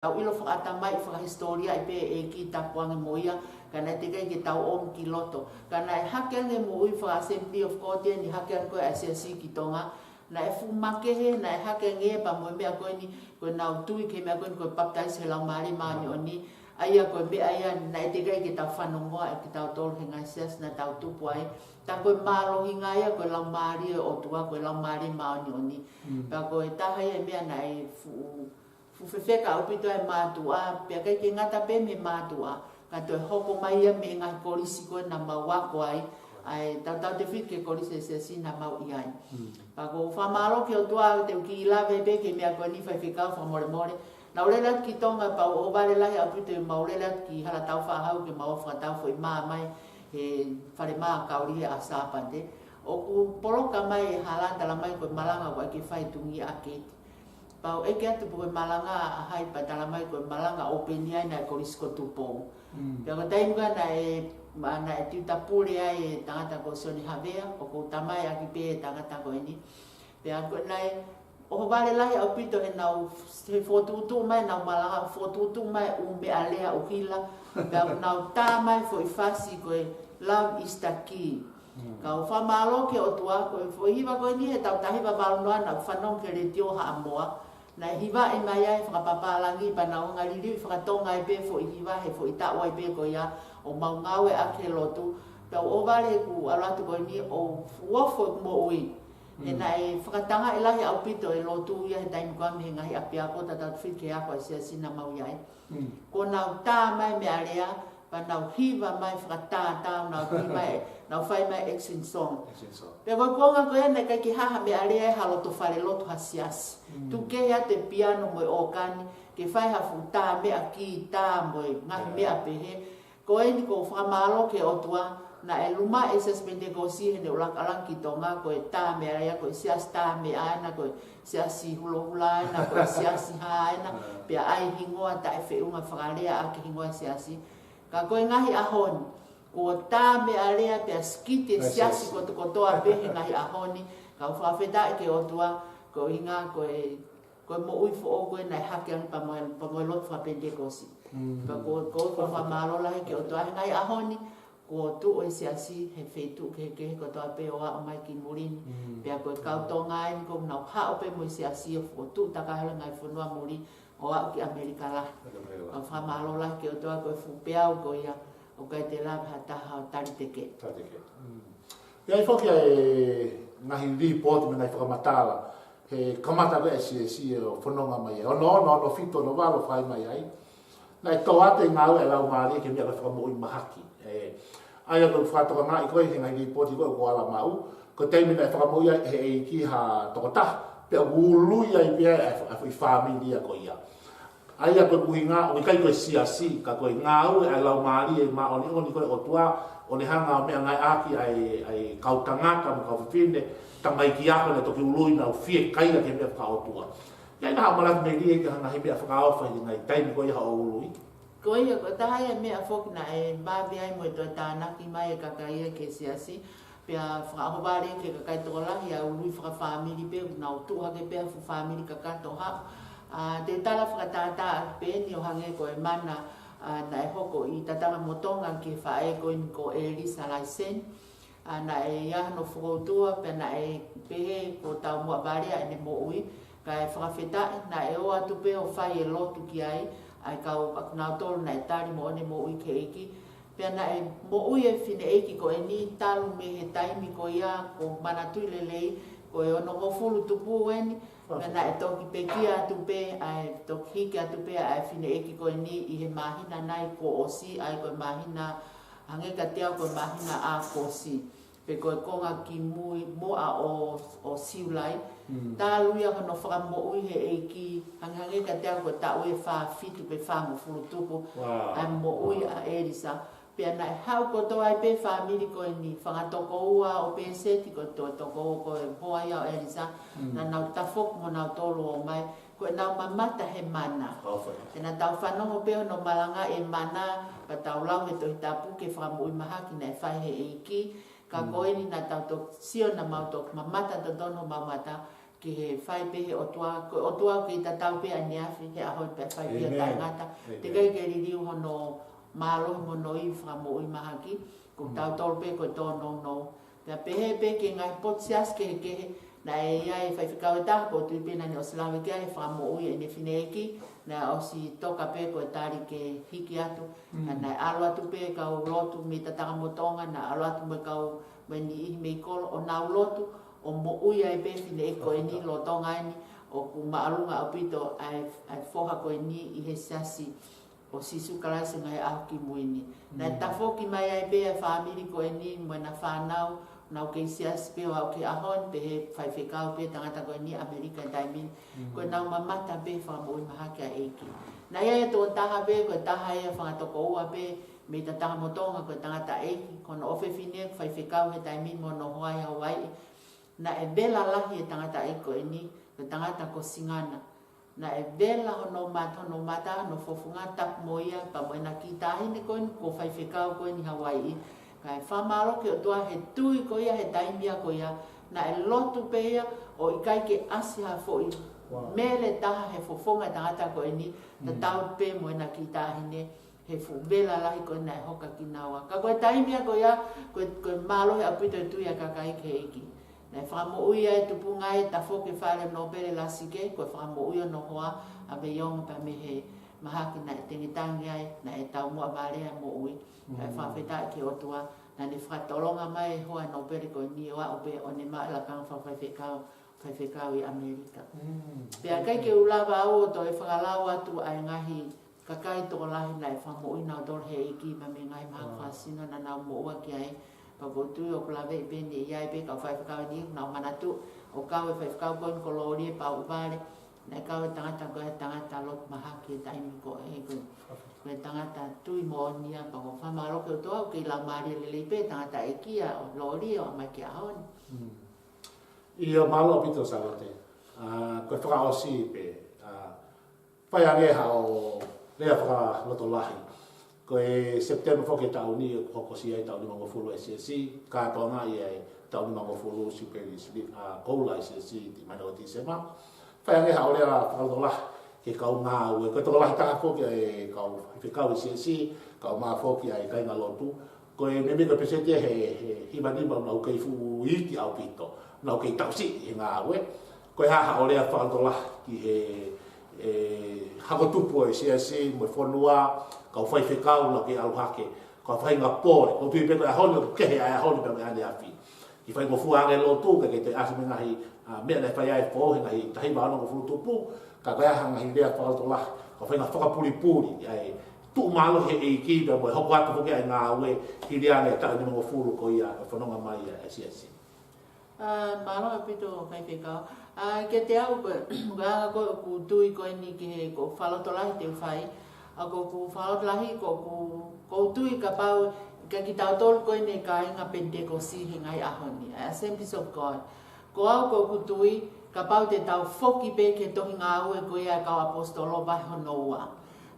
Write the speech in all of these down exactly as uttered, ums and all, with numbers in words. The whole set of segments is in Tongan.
tau ʻilo fakaʻatamai fakahisitōlia ʻi pē ʻEiki tapu ange mo ia, ka naʻe teʻeki ai ke tau ʻomi ki loto. Ka naʻe hake ange moʻui faka-Assembly of God eni, hake ange ko ē ʻa e siasi ki Tonga, naʻe fuʻu makehe, naʻe hake ange pea mo e meʻa ko eni, ko ʻenau tui ki he meʻa ko eni ko e papitaiso he Laumālie Māʻoniʻoni, ʻa ia ko e meʻa ia naʻe teʻeki ai ke tau fanongoa ʻe kitautolu he ngaahi siasi naʻa tau tupu ai. Tā ko e mālohinga ia ko e Laumālie ʻo e ʻOtua, ko e Laumālie Māʻoniʻoni. Pea ko e taha ia e meʻa naʻe fuʻu fuʻu fefeka ʻaupito e mātuʻa, pea ʻikai ke ngata pē mei he mātuʻa, ka toe hoko mai ia mei he ngaahi kolisi ko ē naʻa mau ako ai, ʻa e tautautefito ki he kolisi ʻa e siasi naʻa mau ʻi ai. Pea ʻoku ou fakamālō ki he ʻOtua, te u kiʻi lave pē ki he meʻa ko eni, faifekau, fakamolemole. Naʻa ku lele atu ki Tonga, pea ʻohovale lahi ʻaupito ʻemau lele atu ki Halataufaʻāhau ke mau fakatau foʻi mā mai he fale mā Kauli he ʻaho Sāpate. ʻOku poloka mai e hala, talamai ko e malanga ʻoku ʻai ke fai ʻi Tungi ʻa Keiti. Pea u ʻeke atu pe ko e malanga ʻa hai, pea talamai ko e malanga ʻo peni ai naʻe Kolisi ko Tupou. Pea ko e taimi ko ē naʻe, ma-, naʻe tiuta pule ai e tangata ko Sione Havea, ʻoku ou tamai ʻaki pē e tangata ko eni. Pea ko e naʻe ʻohovale lahi ʻaupito heʻenau, he fokotuʻutuʻu mai ʻenau malanga, fokotuʻutuʻu mai ʻū meʻalea ʻuhila. Pea ʻoku nau tā mai foʻi fasi ko e Love is the Key. Ka ʻoku ou fakamālō ki he ʻOtua, ko e foʻi hiva ko eni he taʻu taha hiva valu noa naʻa ku fanongo ki he Letiō Haʻamoa. Naʻe hivaʻi mai ai fakapapālangi pea nau hanga liliu fakatonga ai pē foʻi hiva he foʻi taʻu ai pē ko ia ʻo mau ngāueʻaki he lotu. Pea ʻohovale ʻeku ʻalu atu ko eni ʻo fuofo ʻeku moʻui. He naʻe fakatangaʻi lahi ʻaupito e lotu ia he taimi ko ē mei he ngaahi ʻapiako tautautefito ki he ako ʻa e siasi naʻa mau ʻi ai. Ko ʻenau tā mai meʻalea, pea nau hiva mai fakatātā, nau fai mai, nau fai mai action song. Action song. Pea ko e konga ko ē naʻe ʻikai ke hā ha meʻalea, ha loto falelotu, ha siasi. Tuku kehe atu e piano mo e ʻōkani, ke fai ha fuʻu tā meʻa, kītā mo e ngaahi meʻa pehē. Ko eni ʻoku ou fakamālō ki he ʻOtua, naʻe luma e Siasi Penitekosi heʻene ʻuluaki ʻalu ange ki Tonga, ko e tā meʻalea, ko e siasi tā meʻa ena, ko e siasi hulohula ena, ko e siasi hā ena, pea ʻai hingoa taʻefeʻunga fakalea ʻaki e hingoa siasi. Ka ko e ngaahi ʻaho ni, kuo tā meʻalea pea sikiti e siasi kotokotoa pē he ngaahi ʻaho ni, ka ʻoku ou fakafetaʻi ki he ʻOtua, ko e ʻuhinga ko e, ko e moʻui foʻou ko ē naʻe hake ange pea mo e, pea mo e lotu faka-Penitekosi. Pea ko, ko, ʻoku ou fakamālō lahi ki he ʻOtua he ngaahi ʻaho ni, kuo tuʻu e siasi he feituʻu kehekehe kotoa pē ʻo aʻu mai ki muli ni. Pea ko e kau Tonga eni ʻoku nau haʻu pē mo e siasi ʻo fokotuʻu takai holo e ngaahi fonua muli ʻo aʻu ki ʻAmelika lahi. ʻOku ou fakamālō lahi ki he ʻOtua ko e fuʻu peau ko ia ʻoku ʻikai te lava ha taha ʻo taliteke. Taliteke. ʻI ai foki ʻa e ngaahi lipooti mo e ngaahi fakamatala he kamata ko ē e siasi ʻo fononga mai ai. Ono ono, ono fitu, ono valu fai mai ai. Naʻe tō atu e ngāue ʻa e Laumālie ki he meʻa ko e fakamoʻui mahaki. ʻE, ʻa ia ko e fakatokangaʻi ko ē he ngaahi lipooti ko ē ʻoku ala maʻu, ko e taimi naʻe fakamoʻui ai ʻe he ʻEiki ha tokotaha, pea ului ai pē ʻa e, ʻa e foʻi fāmili ia ko ia. ʻA ia ko e ʻuhinga, ʻoku ʻikai ko e siasi, ka ko e ngāue ʻa e Laumālie Māʻoniʻoni ko ē ʻo e ʻOtua, ʻo ne hanga ʻo meʻangāueʻaki ʻa e, ʻa e kau tangata mo e kau fefine, tamaiki ako naʻe toki ului, nau fiekaia ki he meʻa fakaʻotua. ʻI ai nai haʻo manatu melie ki ha ngaahi meʻa fakaofo he ngaahi taimi ko ia hoʻo ului? Ko ia, ko e taha ia e meʻa foki naʻe vave ai mo e toe tānaki mai e kakai ia ki he siasi, pea fakaʻohovale ki he kakai tokolahi ʻa e ului fakafāmili pē, ʻoku nau tuʻu hake pē ha fuʻu fāmili kakato haʻu. ʻA, te u tala fakatātā pē eni ʻo hangē ko e mana, ʻa, naʻe hoko ʻi Tatanga mo Tonga ki he faʻē ko eni ko ʻElisa Laiseni. ʻA, naʻe ʻi ai hano fokoutua, pea naʻe pehē kuo tau muʻa valea ʻene moʻui, kae fakafetaʻi, naʻe ō atu pē ʻo fai e lotu ki ai, ʻa e kau ʻakinautolu naʻe tali moʻoni e moʻui ki he ʻEiki. Pea naʻe moʻui e fineʻeiki ko eni talu mei he taimi ko ia, ʻoku ou manatuʻi lelei, ko e onongofulu tupu eni, pea naʻe toki pekia atu pē, ʻa e toki hiki atu pē ʻa e fineʻeiki ko eni ʻi he māhina nai kuo ʻosi, ʻa ia ko e māhina, hangē kiate au ko e māhina ʻAokosi, pe ko e konga kimui muʻa ʻo, ʻo Siulai. Talu ia hono fakamoʻui he ʻEiki, hangehangē kiate au ko e taʻu ʻe fā fitu pe fāngofulu tupu ʻa e moʻui ʻa ʻElisa. Pea naʻe haʻu kotoa ai pē fāmili ko eni, fanga tokoua ʻo Pēseti, ko e tokoua ko e hoa ia ʻo ʻElisa, naʻa nau tafoki mo nautolu ʻo mai, ko ʻenau mamata he mana. Pea naʻa tau fanongo pē hono malangaʻi e mana, pea tau lau he Tohi Tapu ki he fakamoʻui mahaki naʻe fai he ʻEiki, ka ko eni naʻa tau toki sio naʻa mau toki mamata totonu homau mata, Ke he fai pē he ʻOtua, ko e ʻOtua ʻoku kei tatau pē ʻaneafi, he ʻaho pē, fai pē ʻo taʻengata. Teʻeki ke liliu hono mālohi mo hono ivi fakamoʻui mahaki, ko tautolu pē ko e tōnounou. Pea pehē pē ki he ngaahi potu siasi kehekehe, naʻe ʻi ai e faifekau ʻe taha, ʻoku ou tui pē naʻa ne ʻosi lave ki ai, he fakamoʻui ʻene fineʻeiki, naʻe ʻosi toka pē ko e tali ke hiki atu. Naʻe ʻalu atu pē kau lotu mei Tatakamotonga, naʻe ʻalu atu mo e kau mei he niʻihi mei kolo, ʻo nau lotu, ʻo moʻui ai pē fineʻeiki ko eni, lolotonga eni, ʻoku māʻolunga ʻaupito ʻa e, ʻa e foha ko eni ʻi he Siasi ʻo Sīsū Kalaisi ʻo e Ngaahi ʻAho Kimui ni. Naʻe tafoki mai ai pē ʻa e fāmili ko eni mo ʻena fānau, nau kei siasi pē ʻo aʻu ki he ʻaho ni, pehē faifekau pē tangata ko eni ʻAmelika he taimi ni. Ko ʻenau mamata pē fakamoʻui mahaki ʻa e ʻEiki. Naʻe ʻi ai e tokotaha pē, ko e taha ia fanga tokoua pē mei Tatakamotonga, ko e tangataʻeiki, ko hono ʻofefine ko e faifekau he taimi ni mo hono hoa ʻi Hauaiʻi. Naʻe vela lahi e tangataʻeiki ko eni, ko e tangata ko Singana. Naʻe vela hono mat-, hono mata, hono fofonga, tapu mo ia, pea mo ʻena kiʻi taʻahine ko eni, ko e faifekau ko eni Hauaiʻi. Kae fakamālō ki he ʻOtua he tui ko ia, he taimi ia ko ia, naʻe lotu pē ia, ʻo ʻikai ke ʻasi ha foʻi mele taha he fofonga tangata ko eni, tatau pē mo ʻena kiʻi taʻahine, he fuʻu vela lahi ko ē naʻe hoka kinaua. Ka ko e taimi ia ko ia, ko e, ko e mālohi ʻaupito e tui ʻa e kakai ki he ʻEiki. Naʻe fakamoʻui ai e tupunga, ʻe tafoki e fale nōpele Lasike, ko e fakamoʻui hono hoa ʻa Veiongo, pea mei he mahaki naʻe tengitangi ai, naʻe taumuʻa vale ʻa e moʻui. Kae fakafetaʻi ki he ʻOtua, naʻa ne fakatolonga mai e hoa nōpele ko eni ʻo aʻu pē ʻo ne maʻu e lakanga fakafaifekau, faifekau ʻi ʻAmelika. Pea ʻikai ke u lava au ʻo toe fakalau atu ʻa e ngaahi kakai tokolahi naʻe fakamoʻui nautolu he ʻEiki, pea mei he ngaahi mahaki fakasino naʻa nau moʻua ki ai. Pea ʻoku ou tui ʻoku laveʻi pē ʻe ia pē kau faifekau ni, nau manatu ʻo kau e faifekau ko eni ko Lōlie Pauʻuvale, naʻe kau e tangata ko e tangata lotu mahaki he taimi ko ē, ko e, ko e tangata tui moʻoni ia, pea ʻoku ou fakamālō ki he ʻOtua ʻoku kei laumālie lelei pē tangataʻeiki ʻa Lōlie ʻo aʻu mai ki he ʻaho ni. ʻIo, mālō ʻaupito Sālote. ʻA, ko e fakaʻosi pē, ʻa, fai ange haʻo lea fakalotolahi. Ko e September foki e taʻu ni, ʻoku hokosia ai e taʻu nimangofulu ʻa e Siasi, kātoanga ia e taʻu nimangofulu Siupeli, ʻa, koula ʻa e Siasi, taʻu mai ʻo Tīsema. Fai ange haʻo lea fakalotolahi ki he kau ngāue, ko e tokolahi taha foki ʻa e kau faifekau ʻi he Siasi, kae ʻumaʻā foki ʻa e kāingalotu. Ko e meimei ko e pēseti ia he, he hiva nima ʻoku nau kei fuʻu iiki ʻaupito, nau kei taʻu siʻi he ngāue. Ko e hā haʻo lea fakalotolahi ki he, e, hako tupu ʻo e Siasi mo e fonua, kau faifekau ʻoku nau kei ʻalu hake, kau faʻahinga pole, ʻoku ou tui pē ko e ʻaho ni ʻoku kehe ʻa e ʻaho ni pea mo ʻaneafi. Kiʻi faingofua ange e lotu, kae kei toe ʻasi mo e ngaahi, ʻa, meʻa naʻe fai ʻa e fou he ngaahi taha hiva onongofulu tupu, ka ko e hā ha ngaahi lea fakalotolahi, kau faʻahinga fakapulipuli ʻa e tuʻu mālohi he ʻEiki pea mo e hoko atu foki ʻa e ngāue, hili ange e taʻu nimangofulu ko ia ʻo e fononga mai ʻa e Siasi. ʻA, mālō ʻaupito faifekau. ʻA, kiate au ko e, ko e anga ko ē ʻoku ou tui ko eni ki he, ko e fakalotolahi te u fai. ʻA, ko ʻeku fakalotolahi, ko ʻeku, ʻoku ou tui kapau ʻikai kitautolu ko eni e kāinga Penitekosi he ngaahi ʻaho ni, ʻa e Assemblies of God. Ko au ʻoku ou tui, kapau te tau foki pē ki he tohi Ngāue ko ia ʻa e kau ʻaposetolo vahe hono ua.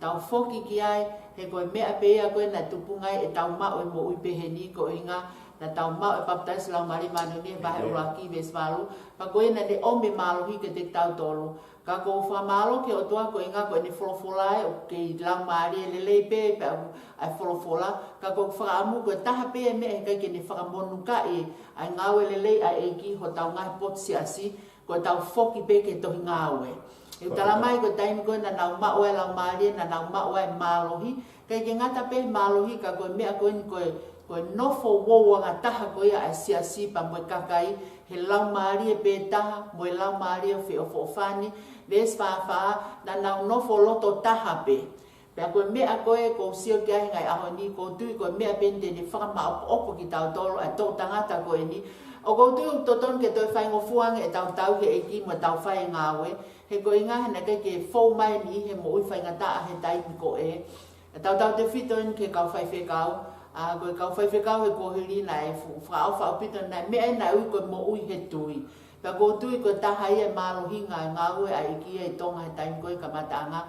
Tau foki ki ai, he ko e meʻa pē ia ko ē naʻe tupunga ai ʻetau maʻu e moʻui pehē ni, ko e ʻuhinga naʻa tau maʻu e papitaiso Laumālie Māʻoniʻoni he vahe ʻuluaki veesi valu, pea ko ia naʻa ne ʻomi e mālohi kiate kitautolu. Ka ʻoku ou fakamālō ki he ʻOtua ko e ʻuhinga ko ʻene folofola ē, ʻoku kei laumālie lelei pē, pea ʻoku ʻa e folofola, ka ʻoku ou fakaʻamu ko e taha pē e meʻa he ʻikai ke ne fakamonukaʻi ʻa e ngāue lelei ʻa e ʻEiki hotau ngaahi potu siasi, ko ʻetau foki pē ki he tohi Ngāue. ʻOku tala mai ko e taimi ko ē naʻa nau maʻu ai e laumālie, naʻa nau maʻu ai e mālohi, ʻikai ke ngata pē he mālohi ka ko e meʻa ko eni ko e, ko e nofo uouangataha ko ia ʻa e siasi pea mo e kakai, he laumālie pē taha, mo e laumālie feʻofoʻofani, veesi fā fā, naʻa nau nofo loto taha pē. Pea ko e meʻa ko ē ʻoku ou sio ki ai he ngaahi ʻaho ni, ʻoku ou tui ko e meʻa pē eni te ne fakamaʻopoʻopo kitautolu ʻa e toʻu tangata ko eni. ʻOku ou tui ʻoku totonu ke toe faingofua ange ʻetau tauhi e ʻEiki mo ʻetau fai e ngāue, he ko e ʻuhinga he naʻe ʻikai ke fou mai e niʻihi he moʻui faingataʻa he taimi ko ē. ʻA, tautautefito eni ki he kau faifekau, ʻa, ko e kau faifekau he kuohili naʻe fuʻu fakaʻofa ʻaupito, naʻe meʻa ia naʻe ui ko e moʻui he tui. Pea ʻoku ou tui ko e taha ia e mālohinga e ngāue ʻa e ʻEiki ʻi Tonga he taimi ko ē kamataʻanga,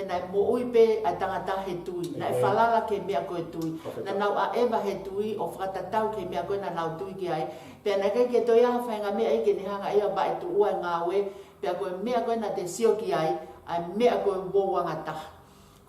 Naʻe moʻui pē ʻa e tangata he tui. Naʻe falala ki he meʻa ko e tui. Naʻa nau ʻaʻeva he tui ʻo fakatatau ki he meʻa ko ē naʻa nau tui ki ai. Pea naʻe ʻikai ke toe ʻi ai ha faʻahinga meʻa ia ke ne hanga ʻe ia ʻo vaʻe tuʻu ʻa e ngāue. Pea ko e meʻa ko ē naʻa te sio ki ai, ʻa e meʻa ko e uouangataha.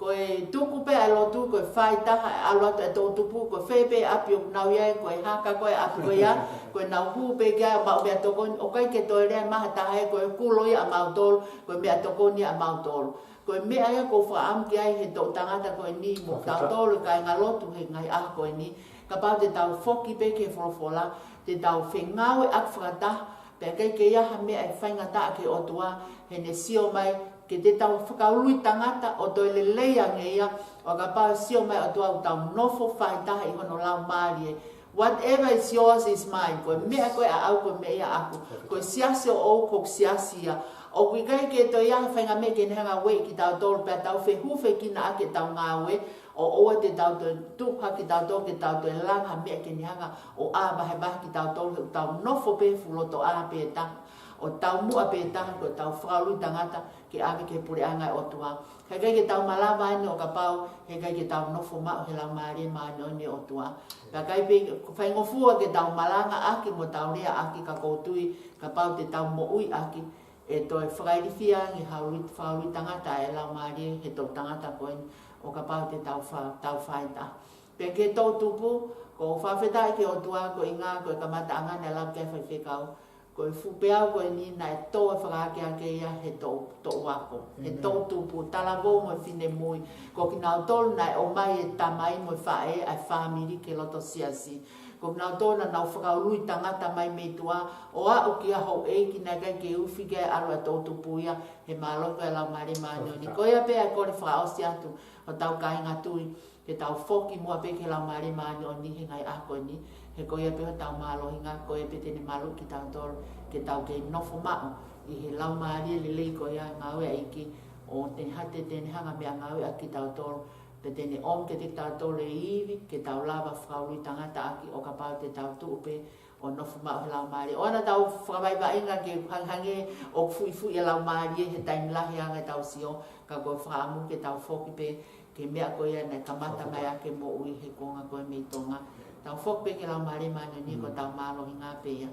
Ko e tuku pē ʻa e lotu, ko e fai taha ʻa e ʻalu atu ʻa e toʻutupu, ko fē pē ʻapi ʻoku nau ʻi ai, ko e haka ko ē ʻapi ko ia, ko ʻenau hū pē ki ai ʻo maʻu meʻatokoni, ʻoku ʻikai ke toe lea mai ha taha ē, ko e kulo ia ʻamautolu, ko e meʻatokoni ia ʻamautolu. Ko e meʻa ia ʻoku ou fakaʻamu ki ai he toʻu tangata ko eni mo kitautolu kāinga lotu he ngaahi ʻaho ko eni. Kapau te tau foki pē ki he folofola, te tau fengāueʻaki fakataha, pea ʻikai ke ʻi ai ha meʻa ʻe faingataʻa ki he ʻOtua, he ne sio mai, ke te tau fakaului tangata ʻo toe lelei ange ia, ʻo kapau ʻe sio mai ʻOtua ʻoku tau nofo fai taha ʻi hono laumālie. Whatever is yours is mine. Ko e meʻa ko ē ʻaʻau ko e meʻa ia ʻaʻaku. Ko e siasi ʻoʻou ko hoku siasi ia. ʻOku ʻikai ke toe ʻi ai ha faʻahinga meʻa ke ne hanga ʻo ueʻi kitautolu pea tau fehūfekina ʻaki ʻetau ngāue. ʻO ʻoua te tau toe tuʻu hake kitautolu ke tau toe langa ha meʻa ke ne hanga ʻo ʻā vahevahe kitautolu he ʻoku tau nofo pē fuʻu loto ʻā pē taha. ʻO taumuʻa pē taha ko ʻetau fakaului tangata ke ʻave ki he puleʻanga ʻo e ʻOtua. He ʻikai ke tau malava eni ʻo kapau, he ʻikai ke tau nofo maʻu he Laumālie Māʻoniʻoni ʻo e ʻOtua. Pea ʻikai pē faingofua ke tau malangaʻaki mo tau leaʻaki ka ʻoku ou tui, kapau te tau moʻuiʻaki, ʻe toe fakailifia ange ha ului, fakaului tangata ʻa e Laumālie he toʻu tangata ko eni ʻo kapau te tau fa-, tau fai taha. Pea ki he toʻutupu, ʻoku ou fakafetaʻi ki he ʻOtua koeʻuhinga ko e kamataʻanga naʻe lava ke faifekau. Ko e fuʻu peau ko eni naʻe tō e fakaakeake ia he toʻu, toʻu ako. He toʻutupu, talavou mo e finemui. Ko kinautolu naʻe ʻomai e tamai mo e faʻē ʻa e fāmili ki he loto siasi. Ko kinautolu naʻa nau fakaului tangata mai mei tuʻa, ʻo aʻu ki ha houʻeiki naʻe ʻikai ke ufi ke ʻalu ʻa e toʻutupu ia, he mālohi ko e Laumālie Māʻoniʻoni. Ko ia pē ʻa e kole fakaʻosi atu, ʻo tau kāinga tui, ke tau foki muʻa pē ki he Laumālie Māʻoniʻoni he ngaahi ʻaho ko eni, he ko ia pē hotau mālohinga, ko ia pē te ne maluʻi kitautolu, ke tau kei nofo maʻu ʻi he laumālie lelei ko ia ngāue ʻa e ʻEiki, ʻo te ne ha-, te ne hanga meʻangāueʻaki kitautolu, pea te ne ʻomi kiate kitautolu e ivi, ke tau lava fakaului tangataʻaki ʻo kapau te tau tuʻu pē ʻo nofo maʻu he laumālie. ʻOua naʻa tau fakavaivaiʻinga ke hangehangē ʻoku fuʻifuʻi e laumālie he taimi lahi ange ʻetau sio, ka ʻoku ou fakaʻamu ke tau foki pē ki he meʻa ko ia naʻe kamata mai ʻaki e moʻui he kuonga ko ē mei Tonga. Tau foki pē ki he Laumālie Māʻoniʻoni ko hotau mālohinga pē ia.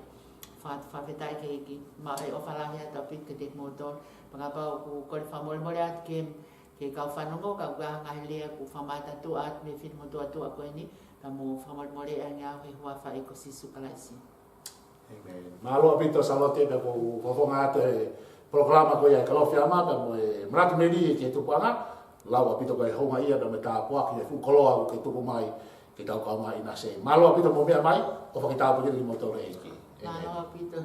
Fa-, fakafetaʻi ki he ʻEiki, maʻu e ʻofa lahi atu ʻaupito kiate kimoutolu. Pea kapau ʻoku kole fakamolemole atu ki he, ki he kau fanongo, ka ʻoku ʻi ai ha ngaahi lea ʻoku fakamātuʻaki atu mei he finemotuʻa tuʻa ko eni, ka mou fakamolemoleʻi ange au he huafa ʻo Sīsū Kalaisi. ʻĒmeni. Mālō ʻaupito Sālote, pea ʻoku ou fofonga atu he polokalama ko ia ʻa e Kalofiama pea mo e manatu melie ki he Tupuʻanga, lau ʻaupito ko e houngaʻia pea mo e tāpuaki ʻa e fuʻu koloa ʻoku ke tuku mai ki heʻetau kaungā ʻinasi. Mālō ʻaupito hoʻomou meʻa mai, ʻofa ke tāpuekina kimoutolu ʻe he ʻEiki. ʻĒmeni. Mālō ʻaupito.